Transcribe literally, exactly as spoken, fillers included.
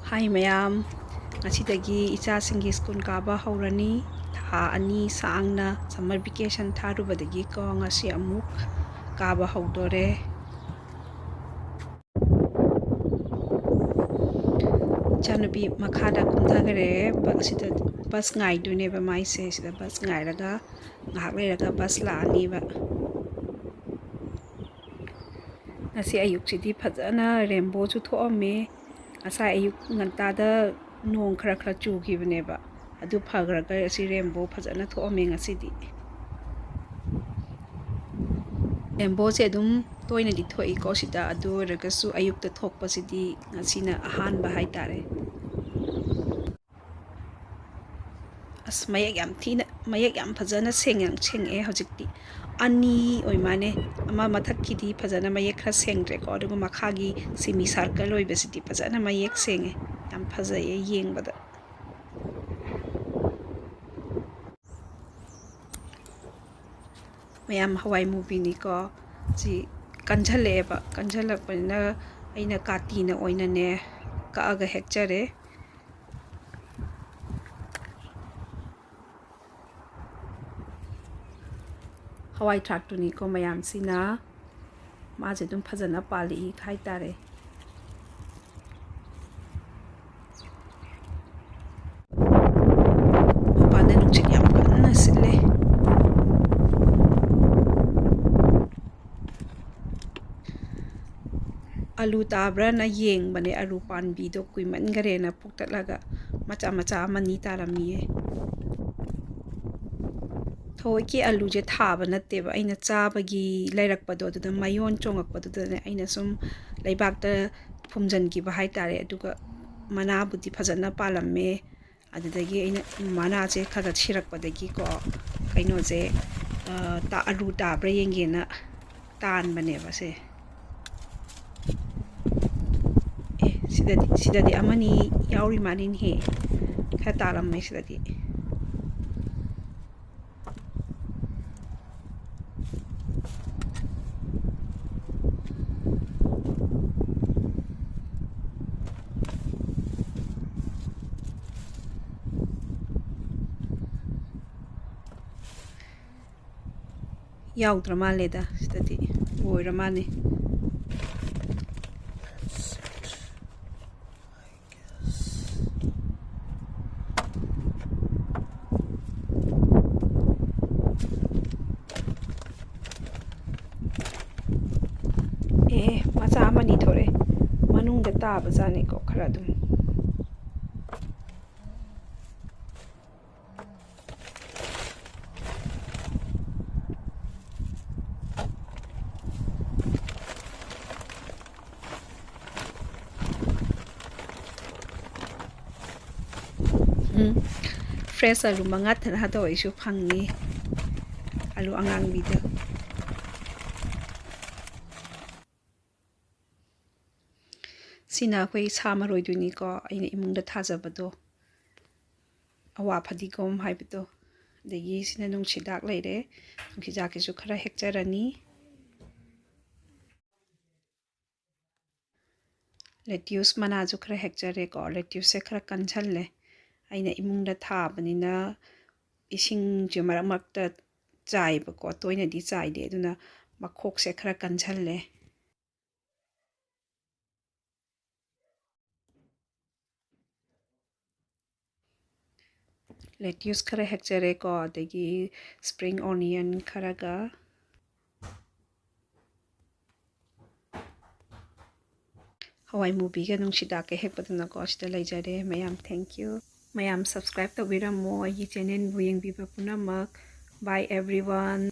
ꯍꯥꯏ ꯃꯌꯥꯝ, ꯉꯁꯤꯗꯒꯤ ꯏꯆꯥꯁꯤꯡꯒꯤ ꯁ꯭ꯀꯨꯜ ꯀꯥꯕ ꯍꯧꯔꯅꯤ꯫ ꯊꯥ ꯑꯅꯤ ꯁꯥꯡꯅ summer vacation ꯊꯥꯔꯨꯕꯗꯒꯤꯀꯣ, ꯉꯁꯤ ꯑꯃꯨꯛ ꯀꯥꯕ ꯍꯧꯗꯣꯔꯦ꯫ ꯏꯆꯥꯅꯨꯄꯤ ꯃꯈꯥꯗ ꯀꯨꯝꯊꯈꯔꯦ꯫ ꯕ-, ꯁꯤꯗ ꯕꯁ ꯉꯥꯏꯗꯣꯏꯅꯦꯕ ꯃꯥꯏꯁꯦ꯫ ꯁꯤꯗ ꯕꯁ ꯉꯥꯏꯔꯒ ꯉꯥꯏꯍꯥꯛ ꯂꯩꯔꯒ ꯕꯁ ꯂꯥꯛꯑꯅꯤꯕ꯫ ꯉꯁꯤ ꯑꯌꯨꯛꯁꯤꯗꯤ ꯐꯖꯅ rainbowꯁꯨ ꯊꯣꯛꯑꯝꯃꯦ꯫ ꯉꯁꯥꯏ ꯑꯌꯨꯛ ꯉꯟꯇꯥꯗ ꯅꯣꯡ ꯈꯔ ꯈꯔ ꯆꯨꯈꯤꯕꯅꯦꯕ, ꯑꯗꯨ ꯐꯈ꯭ꯔꯒ ꯑꯁꯤ rainbow ꯐꯖꯅ ꯊꯣꯛꯑꯝꯃꯦ ꯉꯁꯤꯗꯤ꯫ Rainbowꯁꯦ ꯑꯗꯨꯝ ꯇꯣꯏꯅꯗꯤ ꯊꯣꯛꯏꯀꯣ ꯁꯤꯗ, ꯑꯗꯨ ꯑꯣꯏꯔꯒꯁꯨ ꯑꯌꯨꯛꯇ ꯊꯣꯛꯄꯁꯤꯗꯤ ꯉꯁꯤꯅ ꯑꯍꯥꯟꯕ ꯍꯥꯏꯇꯥꯔꯦ꯫ ꯑꯁ, ꯃꯌꯦꯛ ꯌꯥꯝ ꯊꯤꯅ, ꯃꯌꯦꯛ ꯌꯥꯝ ꯐꯖꯅ ꯁꯦꯡꯉꯦ-, ꯁꯦꯡꯉꯛꯑꯦ ꯍꯧꯖꯤꯛꯇꯤ꯫ ꯑꯅꯤ ꯑꯣꯏ ꯃꯥꯅꯦ꯫ ꯑꯃ ꯃꯊꯛꯀꯤꯗꯤ ꯐꯖꯅ ꯃꯌꯦꯛ ꯈꯔ ꯁꯦꯡꯗ꯭ꯔꯦꯀꯣ, ꯑꯗꯨꯒ ꯃꯈꯥꯒꯤ semi circle ꯑꯣꯏꯕꯁꯤꯗꯤ ꯐꯖꯅ ꯃꯌꯦꯛ ꯁꯦꯡꯉꯦ꯫ ꯌꯥꯝ ꯐꯖꯩꯌꯦ ꯌꯦꯡꯕꯗ꯫ ꯃꯌꯥꯝ, ꯍꯋꯥꯏ ꯃꯨꯕꯤꯅꯤꯀꯣ꯫ ꯁꯤ ꯀꯟꯖꯜꯂꯛꯑꯦꯕ, ꯀꯟꯖꯜꯂꯛꯄꯅꯤꯅ ꯑꯩꯅ ꯀꯥꯇꯤꯅ ꯑꯣꯏꯅꯅꯦ ꯀꯛꯑꯒ ꯍꯦꯛꯆꯔꯦ꯫ ꯍꯋꯥꯏ ꯊ꯭ꯔꯥꯛꯇꯨꯅꯤꯀꯣ ꯃꯌꯥꯝꯁꯤꯅ꯫ ꯃꯥꯁꯦ ꯑꯗꯨꯝ ꯐꯖꯅ ꯄꯥꯜꯂꯛꯏ ꯍꯥꯏꯇꯥꯔꯦ꯫ ꯃꯄꯥꯟꯗ ꯅꯨꯡꯁꯤꯠ ꯌꯥꯝ ꯀꯟꯅ ꯁꯤꯠꯂꯦ꯫ ꯑꯂꯨ ꯇꯥꯕ꯭ꯔꯥꯅ ꯌꯦꯡꯕꯅꯦ, ꯑꯂꯨ ꯄꯥꯟꯕꯤꯗꯣ ꯀꯨꯏꯃꯟꯈꯔꯦꯅ ꯄꯨꯛꯇꯠꯂꯒ ꯃꯆꯥ ꯃꯆꯥ ꯑꯃꯅꯤ ꯇꯥꯔꯝꯃꯤꯌꯦ꯫ ꯊꯑꯣꯏꯀꯤ ꯑꯂꯨꯁꯦ ꯊꯥꯕ ꯅꯠꯇꯦꯕ, ꯑꯩꯅ ꯆꯥꯕꯒꯤ ꯂꯩꯔꯛꯄꯗꯣ, ꯑꯗꯨꯗ ꯃꯌꯣꯟ ꯆꯣꯡꯉꯛꯄꯗꯨꯗꯅꯦ ꯑꯩꯅ ꯁꯨꯝ ꯂꯩꯕꯥꯛꯇ ꯐꯨꯝꯖꯤꯟꯈꯤꯕ ꯍꯥꯏꯇꯥꯔꯦ꯫ ꯑꯗꯨꯒ ꯃꯅꯥꯕꯨꯗꯤ ꯐꯖꯅ ꯄꯥꯜꯂꯝꯃꯦ꯫ ꯑꯗꯨꯗꯒꯤ ꯑꯩꯅ ꯃꯅꯥꯁꯦ ꯈꯔ ꯈꯔ ꯁꯤꯔꯛꯄꯗꯒꯤꯀꯣ, ꯀꯩꯅꯣꯁꯦ, ꯑ, ꯇꯥ-, ꯑꯂꯨ ꯇꯥꯕ꯭ꯔꯥ ꯌꯦꯡꯒꯦꯅ ꯇꯥꯟꯕꯅꯦꯕ ꯁꯦ꯫ ꯑꯦ, ꯁꯤꯗꯗꯤ, ꯁꯤꯗꯗꯤ ꯑꯃꯅꯤ ꯌꯥꯎꯔꯤ ꯃꯥꯜꯂꯤꯅꯦꯍꯦ꯫ ꯈꯔ ꯇꯥꯔꯝꯃꯦ ꯁꯤꯗꯗꯤ꯫ ꯌꯥꯎꯗ꯭ꯔ ꯃꯥꯜꯂꯦꯗ ꯁꯤꯗꯗꯤ꯫ ꯂꯣꯏꯔ ꯃꯥꯜꯂꯦ꯫ ꯑꯦ, ꯃꯆꯥ ꯑꯃꯅꯤ ꯊꯣꯔꯛꯑꯦ꯫ ꯃꯅꯨꯡꯗ ꯇꯥꯕꯖꯥꯠꯅꯤꯀꯣ, ꯈꯔ ꯑꯗꯨꯝ꯫ ꯎꯝ, fresh ꯑꯂꯨ ꯃꯉꯥ ꯇꯔꯥꯗꯣ ꯑꯩꯁꯨ ꯐꯪꯉꯤ꯫ ꯑꯂꯨ ꯑꯉꯥꯡꯕꯤꯗꯣ꯫ ꯁꯤꯅ ꯑꯩꯈꯣꯏ ꯁꯥ ꯃꯔꯣꯏꯗꯨꯅꯤꯀꯣ, ꯑꯩꯅ ꯏꯃꯨꯡꯗ ꯊꯥꯖꯕꯗꯣ, ꯑꯋꯥ ꯐꯗꯤꯒꯣꯝ ꯍꯥꯏꯕꯗꯣ꯫ ꯑꯗꯒꯤ ꯁꯤꯅ ꯅꯨꯡꯁꯤꯗꯥꯛ ꯂꯩꯔꯦ, ꯅꯨꯡꯁꯤꯗꯥꯛꯀꯤꯁꯨ ꯈꯔ ꯍꯦꯛꯆꯔꯅꯤ꯫ Lettuce ꯃꯅꯥꯁꯨ ꯈꯔ ꯍꯦꯛꯆꯔꯦꯀꯣ꯫ Lettuceꯁꯦ ꯈꯔ ꯀꯟꯁꯜꯂꯦ, ꯑꯩꯅ ꯏꯃꯨꯡꯗ ꯊꯥꯕꯅꯤꯅ꯫ ꯏꯁꯤꯡꯁꯦ ꯃꯔꯛ ꯃꯔꯛꯇ ꯆꯥꯏꯕꯀꯣ, ꯇꯣꯏꯅꯗꯤ ꯆꯥꯏꯗꯦ, ꯑꯗꯨꯅ ꯃꯈꯣꯛꯁꯦ ꯈꯔ ꯀꯟꯁꯜꯂꯦ꯫ Lettuce ꯈꯔ ꯍꯦꯛꯆꯔꯦꯀꯣ, ꯑꯗꯒꯤ spring onion ꯈꯔꯒ꯫ ꯍꯋꯥꯏ ꯃꯨꯕꯤꯒ ꯅꯨꯡꯁꯤꯗꯥꯛꯀ ꯍꯦꯛꯄꯗꯨꯅꯀꯣ ꯁꯤꯗ ꯂꯩꯖꯔꯦ꯫ ꯃꯌꯥꯝ thank you꯫ ꯃꯌꯥꯝ subscribe ꯇꯧꯕꯤꯔꯝꯃꯣ ꯑꯩꯒꯤ channelꯕꯨ ꯌꯦꯡꯕꯤꯕ ꯄꯨꯝꯅꯃꯛ꯫ Bye everyone꯫